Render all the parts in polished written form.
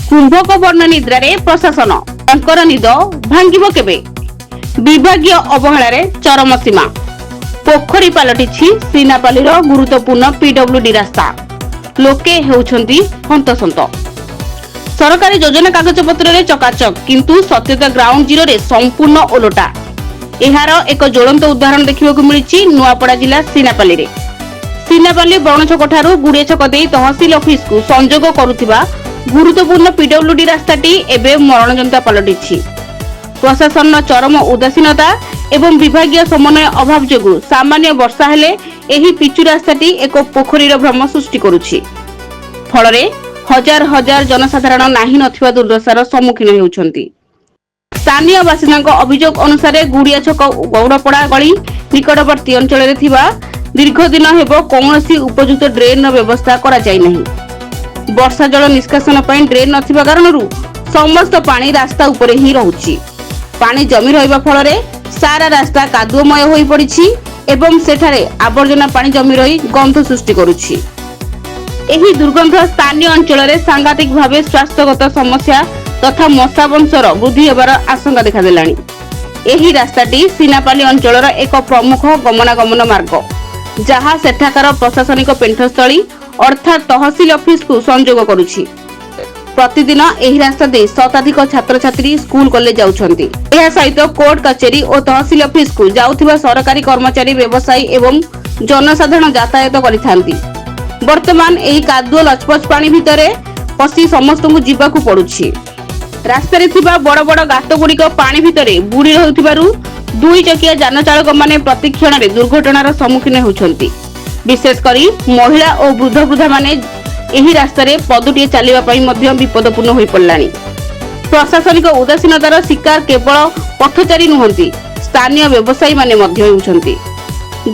କୁମ୍ଭକର୍ଣ୍ଣ ନିଦ୍ରାରେ ପ୍ରଶାସନ, ତାଙ୍କର ନିଦ ଭାଙ୍ଗିବ କେବେ? ବିଭାଗୀୟ ଅବହେଳାରେ ଚରମ ସୀମା। ପୋଖରୀ ପାଲଟିଛି ସିନାପାଲିର ଗୁରୁତ୍ୱପୂର୍ଣ୍ଣ ପିଡବ୍ଲ୍ୟୁଡି ରାସ୍ତା। ଲୋକେ ହେଉଛନ୍ତି ହନ୍ତସନ୍ତ। ସରକାରୀ ଯୋଜନା କାଗଜପତ୍ରରେ ଚକାଚକ, କିନ୍ତୁ ସତ୍ୟତା ଗ୍ରାଉଣ୍ଡ ଜିରୋରେ ସମ୍ପୂର୍ଣ୍ଣ ଓଲଟା। ଏହାର ଏକ ଜ୍ୱଳନ୍ତ ଉଦାହରଣ ଦେଖିବାକୁ ମିଳିଛି ନୂଆପଡ଼ା ଜିଲ୍ଲା ସିନାପାଲିରେ। ସିନାପାଲି ବଣଛକ ଠାରୁ ଗୁଡ଼ିଏ ଛକ ଦେଇ ତହସିଲ ଅଫିସକୁ ସଂଯୋଗ କରୁଥିବା ଗୁରୁତ୍ୱପୂର୍ଣ୍ଣ ପିଡବ୍ଲ୍ୟୁଡି ରାସ୍ତାଟି ଏବେ ମରଣଯନ୍ତା ପାଲଟିଛି। ପ୍ରଶାସନର ଚରମ ଉଦାସୀନତା ଏବଂ ବିଭାଗୀୟ ସମନ୍ୱୟ ଅଭାବ ଯୋଗୁଁ ସାମାନ୍ୟ ବର୍ଷା ହେଲେ ଏହି ପିଚୁ ରାସ୍ତାଟି ଏକ ପୋଖରୀର ଭ୍ରମ ସୃଷ୍ଟି କରୁଛି। ଫଳରେ ହଜାର ହଜାର ଜନସାଧାରଣ ନାହିଁ ନଥିବା ଦୁର୍ଦ୍ଦଶାର ସମ୍ମୁଖୀନ ହେଉଛନ୍ତି। ସ୍ଥାନୀୟ ବାସିନ୍ଦାଙ୍କ ଅଭିଯୋଗ ଅନୁସାରେ, ଗୁଡ଼ିଆ ଛକ ଗୌଡ଼ପଡ଼ା ଗଳି ନିକଟବର୍ତ୍ତୀ ଅଞ୍ଚଳରେ ଥିବା ଦୀର୍ଘ ଦିନ ହେବ କୌଣସି ଉପଯୁକ୍ତ ଡ୍ରେନ୍ର ବ୍ୟବସ୍ଥା କରାଯାଇ ନାହିଁ। ବର୍ଷା ଜଳ ନିଷ୍କାସନ ପାଇଁ ଡ୍ରେନ୍ ନଥିବା କାରଣରୁ ସମସ୍ତ ପାଣି ରାସ୍ତା ଉପରେ ହିଁ ରହୁଛି। ପାଣି ଜମି ରହିବା ଫଳରେ ସାରା ରାସ୍ତା କାଦୁଅମୟ ହୋଇପଡ଼ିଛି ଏବଂ ସେଠାରେ ଆବର୍ଜନା ପାଣି ଜମି ରହି ଗନ୍ଧ ସୃଷ୍ଟି କରୁଛି। ଏହି ଦୁର୍ଗନ୍ଧ ସ୍ଥାନୀୟ ଅଞ୍ଚଳରେ ସାଂଘାତିକ ଭାବେ ସ୍ୱାସ୍ଥ୍ୟଗତ ସମସ୍ୟା ତଥା ମଶା ବଂଶର ବୃଦ୍ଧି ହେବାର ଆଶଙ୍କା ଦେଖାଦେଲାଣି। ଏହି ରାସ୍ତାଟି ସିନାପାଲି ଅଞ୍ଚଳର ଏକ ପ୍ରମୁଖ ଗମନାଗମନ ମାର୍ଗ, ଯାହା ସେଠାକାର ପ୍ରଶାସନିକ ପେଣ୍ଠସ୍ଥଳୀ ଅର୍ଥାତ୍ ତହସିଲ ଅଫିସକୁ ସଂଯୋଗ କରୁଛି। ପ୍ରତିଦିନ ଏହି ରାସ୍ତା ଦେଇ ଶତାଧିକ ଛାତ୍ରଛାତ୍ରୀ ସ୍କୁଲ କଲେଜ ଯାଉଛନ୍ତି। ଏହା ସହିତ କୋର୍ଟ କଚେରୀ ଓ ତହସିଲ ଅଫିସକୁ ଯାଉଥିବା ସରକାରୀ କର୍ମଚାରୀ, ବ୍ୟବସାୟୀ ଏବଂ ଜନସାଧାରଣ ଯାତାୟାତ କରିଥାନ୍ତି। ବର୍ତ୍ତମାନ ଏହି କାଦୁଅ ଲଚପଚ ପାଣି ଭିତରେ ପଶି ସମସ୍ତଙ୍କୁ ଯିବାକୁ ପଡୁଛି। ରାସ୍ତାରେ ଥିବା ବଡ଼ ବଡ଼ ଗାତଗୁଡ଼ିକ ପାଣି ଭିତରେ ବୁଡ଼ି ରହୁଥିବାରୁ ଦୁଇ ଚକିଆ ଯାନ ଚାଳକମାନେ ପ୍ରତିକ୍ଷଣରେ ଦୁର୍ଘଟଣାର ସମ୍ମୁଖୀନ ହେଉଛନ୍ତି। ବିଶେଷ କରି ମହିଳା ଓ ବୃଦ୍ଧ ବୃଦ୍ଧାମାନେ ଏହି ରାସ୍ତାରେ ପଦୁଟିଏ ଚାଲିବା ପାଇଁ ମଧ୍ୟ ବିପଦପୂର୍ଣ୍ଣ ହୋଇପଡ଼ିଲାଣି। ପ୍ରଶାସନିକ ଉଦାସୀନତାର ଶିକାର କେବଳ ପଥଚାରୀ ନୁହନ୍ତି, ସ୍ଥାନୀୟ ବ୍ୟବସାୟୀମାନେ ମଧ୍ୟ ହେଉଛନ୍ତି।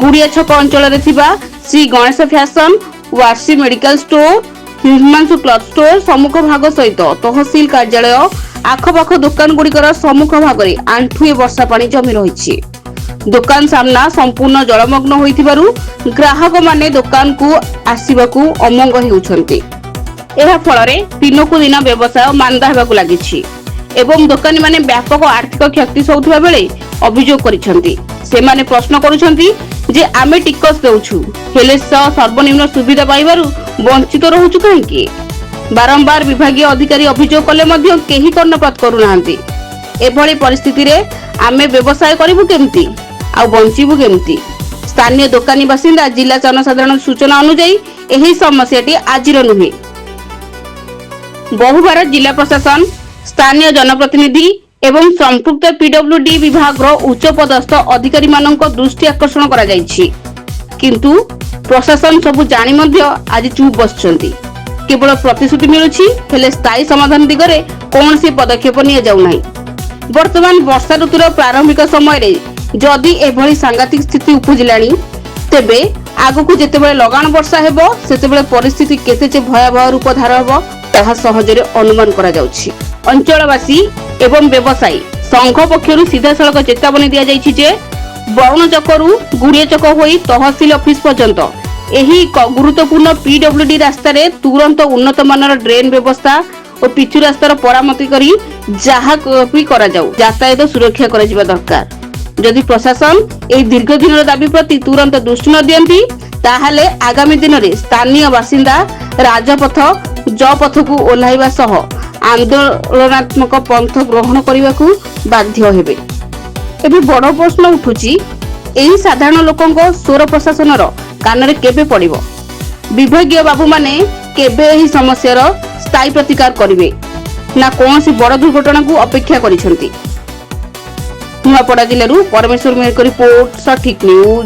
ଗୁଡ଼ିଆ ଛକ ଅଞ୍ଚଳରେ ଥିବା Shri Ganesh fashion, Warsi medical store, Himanshu cloth store ସମ୍ମୁଖ ଭାଗ ସହିତ ତହସିଲ କାର୍ଯ୍ୟାଳୟ ଆଖପାଖ ଦୋକାନଗୁଡ଼ିକର ସମ୍ମୁଖ ଭାଗରେ ଆଣ୍ଠୁଏ ବର୍ଷା ପାଣି ଜମି ରହିଛି। ଦୋକାନ ସାମ୍ନା ସମ୍ପୂର୍ଣ୍ଣ ଜଳମଗ୍ନ ହୋଇଥିବାରୁ ଗ୍ରାହକମାନେ ଦୋକାନକୁ ଆସିବାକୁ ଅମଙ୍ଗ ହେଉଛନ୍ତି। ଏହା ଫଳରେ ଦିନକୁ ଦିନ ବ୍ୟବସାୟ ମାନ୍ଦା ହେବାକୁ ଲାଗିଛି ଏବଂ ଦୋକାନୀମାନେ ବ୍ୟାପକ ଆର୍ଥିକ କ୍ଷତି ସହୁଥିବା ବେଳେ ଅଭିଯୋଗ କରିଛନ୍ତି। ସେମାନେ ପ୍ରଶ୍ନ କରୁଛନ୍ତି ଯେ ଆମେ ଟିକସ ଦେଉଛୁ, ହେଲେ ସର୍ବନିମ୍ନ ସୁବିଧା ପାଇବାରୁ ବଞ୍ଚିତ ରହୁଛୁ କାହିଁକି? ବାରମ୍ବାର ବିଭାଗୀୟ ଅଧିକାରୀ ଅଭିଯୋଗ କଲେ ମଧ୍ୟ କେହି କର୍ଣ୍ଣପାତ କରୁନାହାନ୍ତି। ଏଭଳି ପରିସ୍ଥିତିରେ ଆମେ ବ୍ୟବସାୟ କରିବୁ କେମିତି ଆଉ ବଞ୍ଚିବୁ କେମିତି? ସ୍ଥାନୀୟ ଦୋକାନୀ ବାସିନ୍ଦା ଜିଲ୍ଲା ଜନସାଧାରଣ ସୂଚନା ଅନୁଯାୟୀ, ଏହି ସମସ୍ୟାଟି ଆଜିର ନୁହେଁ। ବହୁବାର ଜିଲ୍ଲା ପ୍ରଶାସନ, ସ୍ଥାନୀୟ ଜନପ୍ରତିନିଧି ଏବଂ ସମ୍ପୃକ୍ତ ପିଡବ୍ଲ୍ୟୁଡି ବିଭାଗର ଉଚ୍ଚପଦସ୍ଥ ଅଧିକାରୀମାନଙ୍କ ଦୃଷ୍ଟି ଆକର୍ଷଣ କରାଯାଇଛି। କିନ୍ତୁ ପ୍ରଶାସନ ସବୁ ଜାଣି ମଧ୍ୟ ଆଜି ଚୁପ୍ ବସିଛନ୍ତି। କେବଳ ପ୍ରତିଶ୍ରୁତି ମିଳୁଛି, ହେଲେ ସ୍ଥାୟୀ ସମାଧାନ ଦିଗରେ କୌଣସି ପଦକ୍ଷେପ ନିଆଯାଉନାହିଁ। ବର୍ତ୍ତମାନ ବର୍ଷା ଋତୁର ପ୍ରାରମ୍ଭିକ ସମୟରେ ଯଦି ଏଭଳି ସାଂଘାତିକ ସ୍ଥିତି ଉପୁଜିଲାଣି, ତେବେ ଆଗକୁ ଯେତେବେଳେ ଲଗାଣ ବର୍ଷା ହେବ, ସେତେବେଳେ ପରିସ୍ଥିତି କେତେ ଯେ ଭୟାବହ ରୂପ ଧାରଣ ହେବ, ତାହା ସହଜରେ ଅନୁମାନ କରାଯାଉଛି। ଅଞ୍ଚଳବାସୀ ଏବଂ ବ୍ୟବସାୟୀ ସଂଘ ପକ୍ଷରୁ ସିଧାସଳଖ ଚେତାବନୀ ଦିଆଯାଇଛି ଯେ ବରୁଣ ଚକରୁ ଗୁଡ଼ିଏ ଚକ ହୋଇ ତହସିଲ ଅଫିସ ପର୍ଯ୍ୟନ୍ତ ଏହି ଗୁରୁତ୍ୱପୂର୍ଣ୍ଣ ପିଡବ୍ଲ୍ୟୁଡି ରାସ୍ତାରେ ତୁରନ୍ତ ଉନ୍ନତ ମାନର ଡ୍ରେନ୍ ବ୍ୟବସ୍ଥା ଓ ପିଚୁ ରାସ୍ତାର ମରାମତି କରି ଯାହା ବି କରାଯାଉ, ଯାତାୟାତ ସୁରକ୍ଷା କରାଯିବା ଦରକାର। ଯଦି ପ୍ରଶାସନ ଏହି ଦୀର୍ଘ ଦିନର ଦାବି ପ୍ରତି ତୁରନ୍ତ ଦୃଷ୍ଟି ନ ଦିଅନ୍ତି, ତାହେଲେ ଆଗାମୀ ଦିନରେ ସ୍ଥାନୀୟ ବାସିନ୍ଦା ରାଜପଥ ଜପଥକୁ ଓହ୍ଲାଇବା ସହ ଆନ୍ଦୋଳନାତ୍ମକ ପନ୍ଥ ଗ୍ରହଣ କରିବାକୁ ବାଧ୍ୟ ହେବେ। ଏବେ ବଡ ପ୍ରଶ୍ନ ଉଠୁଛି, ଏହି ସାଧାରଣ ଲୋକଙ୍କ ସ୍ୱର ପ୍ରଶାସନର କାନରେ କେବେ ପଡ଼ିବ? ବିଭାଗୀୟ ବାବୁମାନେ କେବେ ଏହି ସମସ୍ୟାର ସ୍ଥାୟୀ ପ୍ରତିକାର କରିବେ, ନା କୌଣସି ବଡ ଦୁର୍ଘଟଣାକୁ ଅପେକ୍ଷା କରିଛନ୍ତି? ନୂଆପଡ଼ା ଜିଲ୍ଲାରୁ ପରମେଶ୍ୱର ମେହେରଙ୍କ ରିପୋର୍ଟ, ସଠିକ ନ୍ୟୁଜ୍।